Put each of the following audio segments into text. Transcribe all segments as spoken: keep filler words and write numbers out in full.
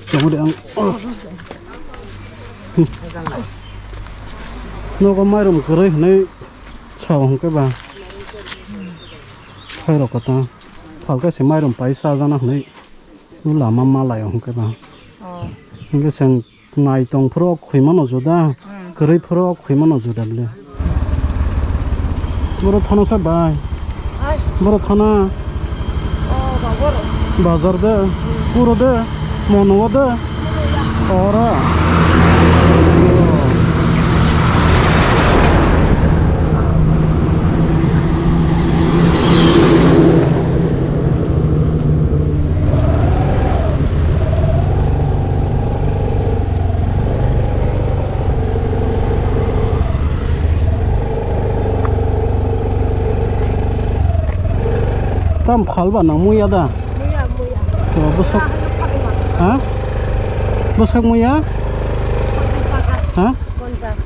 Tongodi ang. Nogo mairum kwrwi hwnwi sao hwnkhe ba. Phairok kota. Phalka se mairum pai chajana hwnwi. Lama malai hwnkhe ba. Oh. Hwnkhe chwng Nai tong phuru ok khuimano juda, hmm, kwrwi phuru ok khuimano juda bile. Boro thana sa bai. Ai. Boro thana. Oh, ba boro. Bazar de, hmm, puro de, mono de. Puro ya. Ora. Tam phalba nang muya da? Muya, muya. To bwsak. Muya hwnwi phalma. Ha? Bwsak muya? Ponchash taka. Ha? Ponchash.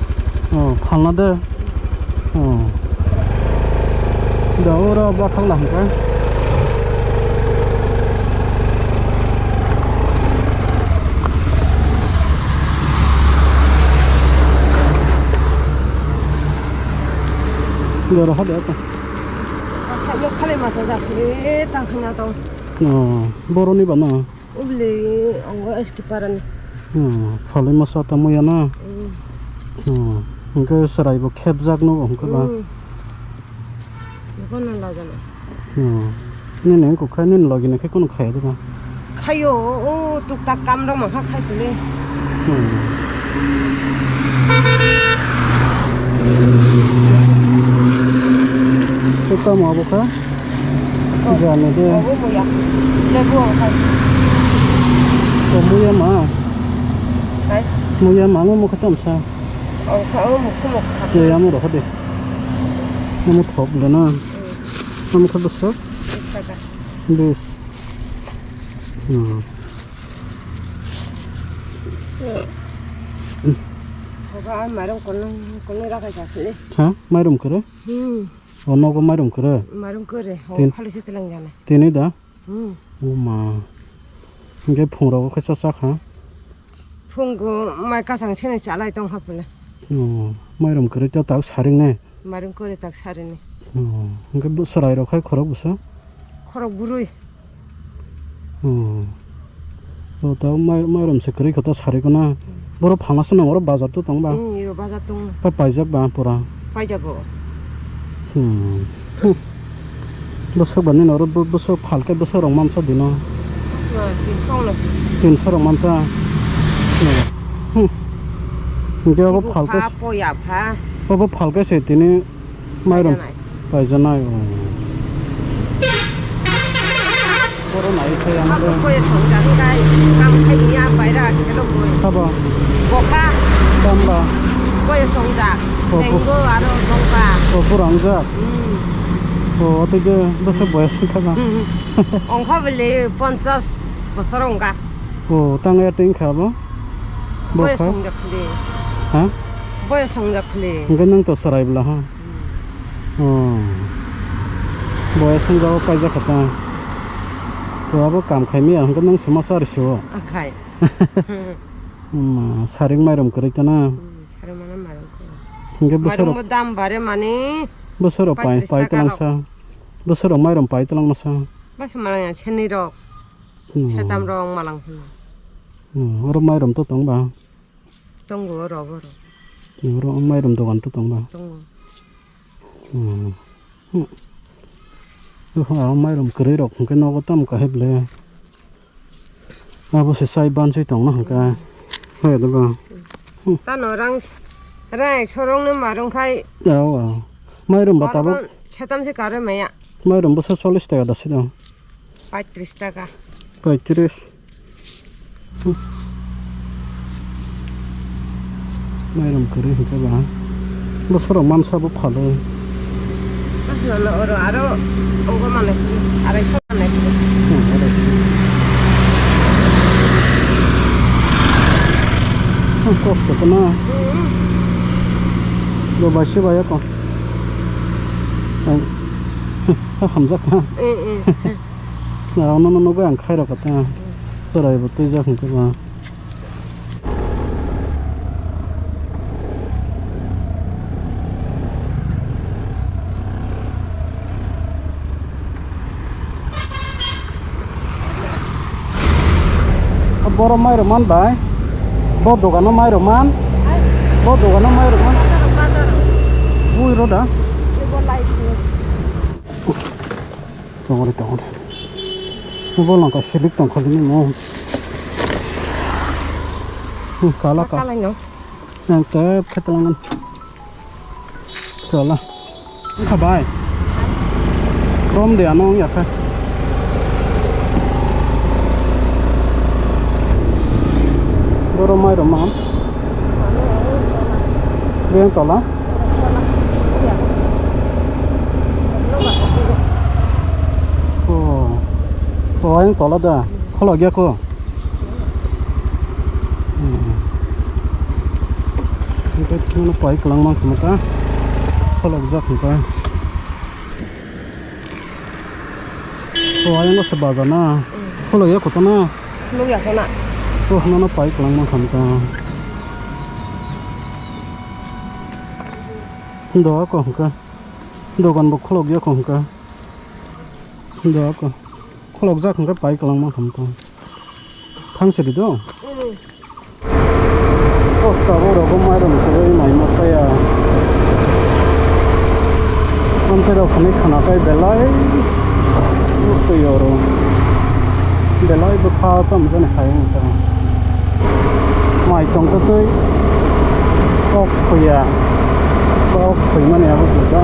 Oh, phalna de. Oh. Da oro bathang la hwnkhe. Doro hade apa? Khayo khale masa jak le tang khana tong. Oh, boroni bana. Ubli ongo S T parani. Hmm, phalwi masa tamo ya na? Hmm. Hmm, hwnkhe chwraibo khepjak no hwnkhe ba. Hmm. Bono lajana. Hmm. Nini wngkha nini logi no khe kono khaya de ba? Khayo, o tuktak kam rok mangkha khai phile. Hmm. Tuktak ma bo kha? Jani de. Obo muya. Lebu ang khai. To muya ma. Hai? Muya ma, ang mukha tamsa. Ang kha, ang mukha mukha. Te amo rokha de. Amo thok de na. Hmm. Amo kha bwswk? Bish taka. Bish. Hmm. Baba, ang mairum kono, kono rakhai jakhli. Ha? Mairum kwrwi? Hmm. O nogo mairum kwrwi? Mairum kwrwi. Ho, tin-, khali se telang jana. Tini da? Hmm. O ma. Hingke phungrok khe cha cha kha? Phungo mai kasang sene chalai tong kha phule. O, mairum kwrwi to tak saring ne? Mairum kwrwi tak saring ne. O, hingke bo chwrai rok khai khorok bwsa? Khorok bwrwi. O. O ta mai, mairum se kwrwi kha ta sari kona. Hmm. Boro phalna se nang oro bazar to tong ba? Hmm, iro bazar tong. Ta paijak ba pura? Paijago. Hmm. Hmm. Bwswk ba nini oro bo-, bwswk phalkhe bwswk rok mansa dino? Bwswk tinso wngla. Tinso rok mansa? Hmm. Hingke obo phalkhe pha, poya pha. Obo phalkhe se tini mairum paijanai. Paijanai, oh. Boro nai khe ang. Abo khe. Boya songjak hingkai, kam khai ya baira khelo boi. Sabo? Bokha. Tamba? Boya songjak. Oh, bo- Lengbo aro dongkha. Oh, bwrang jak? Hmm. Oh, tei de bwswk boyas wngkha na? Hmm. Ongkha bole ponchas bosor ongkha. Oh, tang ya tei wngkha abo? Boyas bokha? Songjak khli. Ha? Boyas songjak khli. Hingke nang to chwrai bwla ha? Hmm. Oh. Boyas wngjago kaijak kha ta. To abo kam khai maya hingke nang se ma chari se o. Akhai. Hmm, saring mairum kwrwi ta na? Hmm, saring mane mairum kwrwi. Hingke bwswk rok. Mairum bo dam bare mani. Bwswk rok pai, paitris pai taka twlang rok. Sa. Bwswk rok mairum pai twlang masa. Bwswk malang ya seni rok. Hmm. Setam rok malang hwnwi. Hmm, oro mairum to tong ba? Tongo oro, oro. Oro mairum dogan to tong ba? Tongo. Hmm. Hmm. Oho, abo mairum kwrwi rok hwnkhe nogo tamo kahai ble. Abo se chai bansui tongna hwnkhe. Hoya dogo. Hmm. Tano rang s-, rang ekso rokno marung khai. Ao, ao. Mairum ba tabuk. Setam se kare maya. Mairum bwsa chollish taka da sida. Paitris taka. Paitris. Hmm. Mairum kwrwi hwnkhe ba. Bwswk rok mansa bo phalwi. Aswk no oro aro ongko manai phuru, arai so manai phuru. Hmm, arai so. Hmm, kosto kono. Hmm. Bo bai se bai ako. Ang, ha, hamjak ha. Eh, eh. Ano no nogo ang khairok kata. Chwrai bo twijak hwnkhe ba. Boro mairum man bai. Bo dogano mairum man. Bo dogano mairum man. Bazar, bazar. Bui roda. Tongo de, tongo de. Bo langka silik tongkha bini mo. Hmm, kala ka. Kala no. Yang te phetlangan. Kala. Kha bai. Rom de ano ya kha. Boro mai rom man. Beng tola. Oh. Oh, ayang tola da. Kholok ya ko. Hmm. Hingke phano pai kwlangma khamaka. Kholok jak hingka. Oh, ayang se baja na. Hmm. Kholok ya koto na. Kholok ya koto na. Oh, nono pai kwlangma khamaka. Doga ko hwnkha. Dogan bo kholok ya ko hwnkha. Doga ko. Kholok jak hwnkha pai kwlangma khamaka. Thang se di do. Mm. Oh, tabuk rogo mairum kwrwi mai ma saya. Amtwi rok hwnwi khwnakhai belai twi oro. Belai bwkha tamo jani hai wngkha. Mai tongtwtwi kok khuya. Kok khuimani abo juda.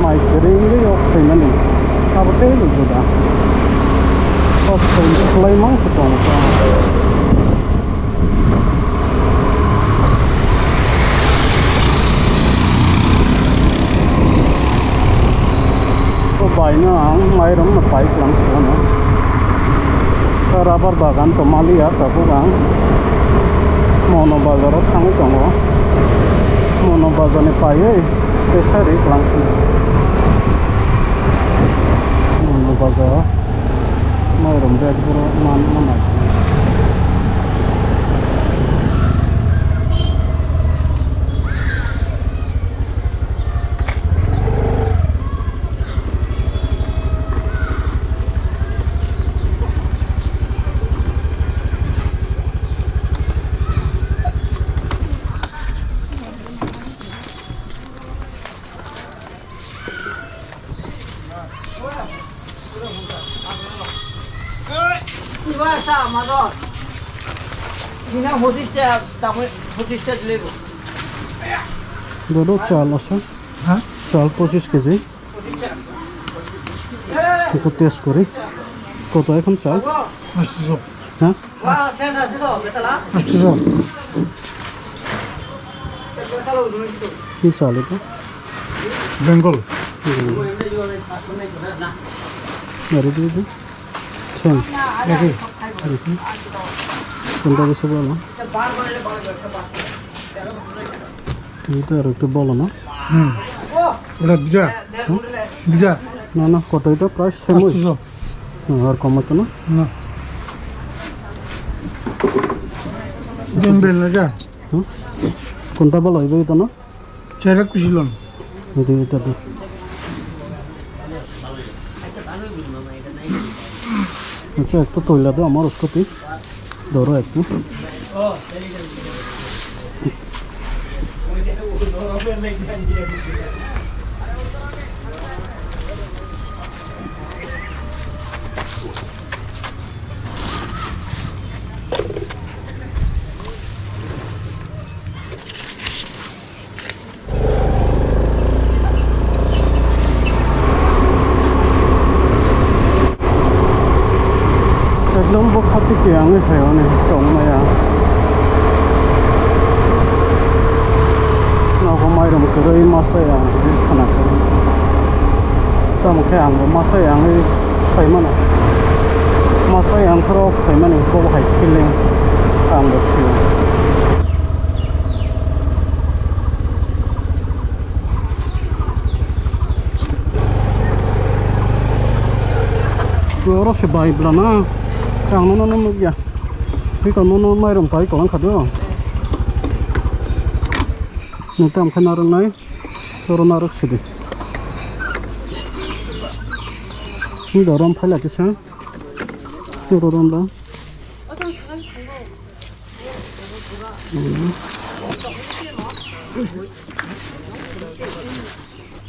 Mai kwrwi wngwi kok khuimani abo teibo juda. Kok khui khlai mang se tong. O bai no ang mairum no pai kwlang sano. Rubber bagan to maliya tabuk ang. Mono bazar o thangwi tongo. Mono bazar ni paiwi tesa ri kwlang sano. Mono bazar. Mairum bag boro man manai. Dodo chal asa. Ha? Chal pochis kg. Ekko test kori. Koto ekhon chal? Asto. Ha? Asto. Ki chal eto? Bengal. Hmm. Are di di. Same. Eki. Eki. Kono besi bhalo? Eta aro ekta bhalo na? Hmm. Eta dija. Hmm? Dija. Na, na, koto eta price same oi. Asto. Hmm, ar kom hoito na? Na. Jembel na ja. Hmm? Konta bhalo hoibo eta na? Chera kuchilon. Di, di, di. Acha, ekta toila do amar scooty. Doro ekta. Ekdom bwkha twi khe ang phai oni tongmaya. Nogo mairum kwrwi masa ya ang khana khe. Tamo khe ang bo masa ya ang sai mano. Masa ya ang phoro phai mani bo hai feeling ang bo sio. Oro se bai bla na. Tang no no nukya. Tei tong no no mairum pai kolang kha do. Nung tam kha narwk nai. Oro narwk sidi. Ni do rom phaila kisa. Oro rom da.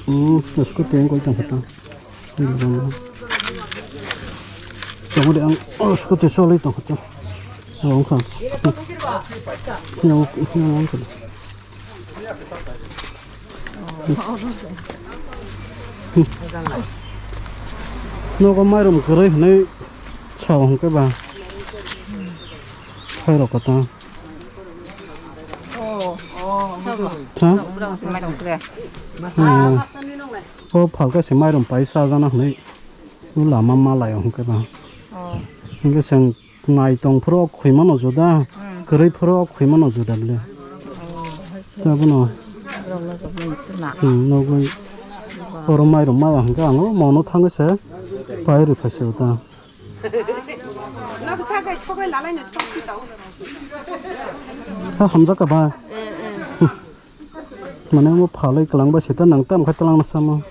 Hmm, scooty ang koi tang kha. Tamo de ang, oh, scooty solai tong kha. Wng kha. Yang, yang wng kha. Nogo mairum kwrwi hwnwi sao hwnkhe ba. Khairok kota. Ha? Hmm. O phalka se mairum pai chajana hwnwi. O lama malai hwnkhe ba. Hwnkhe chwng Nai tong phuru o khwi mano juda, hmm, kwrwi phuru o khwi mano juda bwle. Oh, tabukno. Borokno joto tuna. Hmm, nugwi. Oro mairum maya hwnkhe ang o mono thangwi se pai rwphai se ta. Ha hamjak ka ba? Eh, eh. Mane omo phalwi kwlangba sita nang tam kha twlangno samo.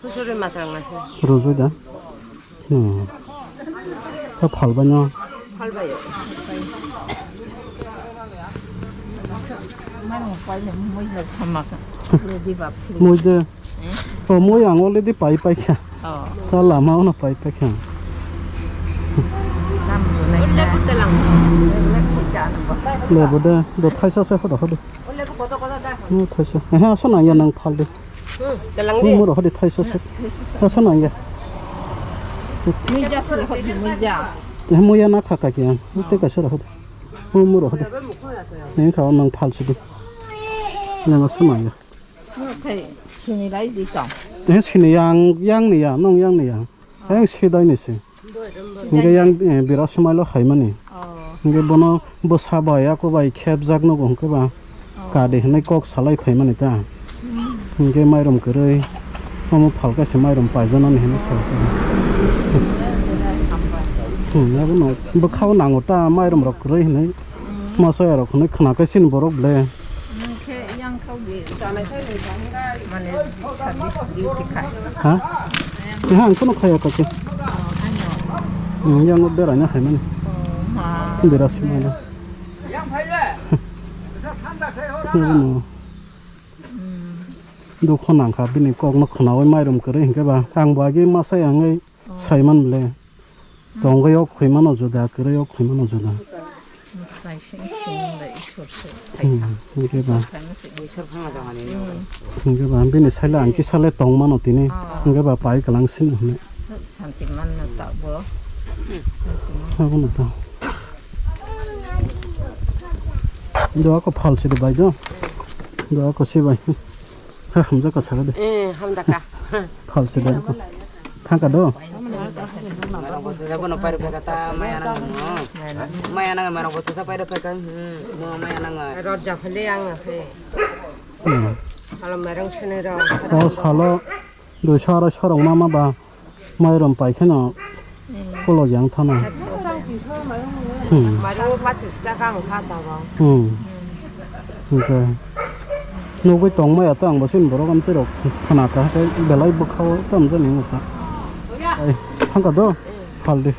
Husuri masrang nasi. Rujui da. Hmm. Kha phalbai no. Phalbai. Mano pai ne muija thamaka. Rudi bap. Muija. Eh? Oh, mui ang already pai pai kha. Oh. Ta lama ono pai pai kha. Tam bunai. Ulle kuttelang. Ulle kucha nang. Le bude, do thaisa se hodo hodo. Ulle ko koto koto da. Hmm, thaisa. Eh, asa nang ya nang phal de. Hmm, telang de. Muro hodo thaisa se. Asa nang ya. Muija sura hodo muija. Eh, muija na kha kha kya. Mute ka sura hodo. Muro hodo. Nang kha nang phal se de. Nang asa nang ya. Sini lai di tong. Eh, sini yang, yang ni ya, nong yang ni ya. Yang sidai ni si. Hingke yang, eh, bira sumai lo hai mani. Oh. Hingke bono bwsa bai, ako bai khepjak nogo hingke ba. Oh. Kadi hinui kok salai phai mani ta. Hmm. Hingke mairum kwrwi. Omo phalka se mairum paijana ni hinui salai. Hmm, abono bwkhao nango ta mairum rok kwrwi hinui. Hmm. Masa ya rok hinui khna kai sini borok ble. Khe yang thok di. Mane service duty khai. Ha? Eha, ang kono khaya kake. Oh, ano. Hmm, yang bera na hai mani. Oh, ma. Bera si mani. Yang phai le. Sa thanda khai hora. Ano. Hmm. Dukho nangkha bini kokno khnaui mairum kwrwi hinkhe ba. Ang bo agi masa yang ai. Saiman le. Tongwi o khwi mano juda, kwrwi o khwi mano juda. Kaising sing bai isor se. Hmm, hingke ba. Isor phanga jangani. Hmm. Hingke ba, bini sale ang kisa le tong mano tini. Ah. Hingke ba, pai kalang sin hwnwi. Santi manno ta bo. Santi man. Abono ta. Do ako phal sidi bai do. Do ako si bai. Ha, hamjak ka saka de. Eh, hamjak ka. Phal se de. Thangka do. Mano bosa jabo no pairo phaka ta maya nang mo. Maya nang mano bosa sa pairo phaka. Hmm, mo maya nang. Rot ja phale ang he. Hmm. Salo mereng sene ro. O salo dui sara sarong mama ba. Mairum pai kheno kolok yang thana. Hmm. Mairum patis taka ang kha tabang. Hmm. Hingke nugui tongmaya ta ang bo sini borok amtwi rok khana kha tei belai bwkhao tamjani wngkha. Ai thangkha do phaldi.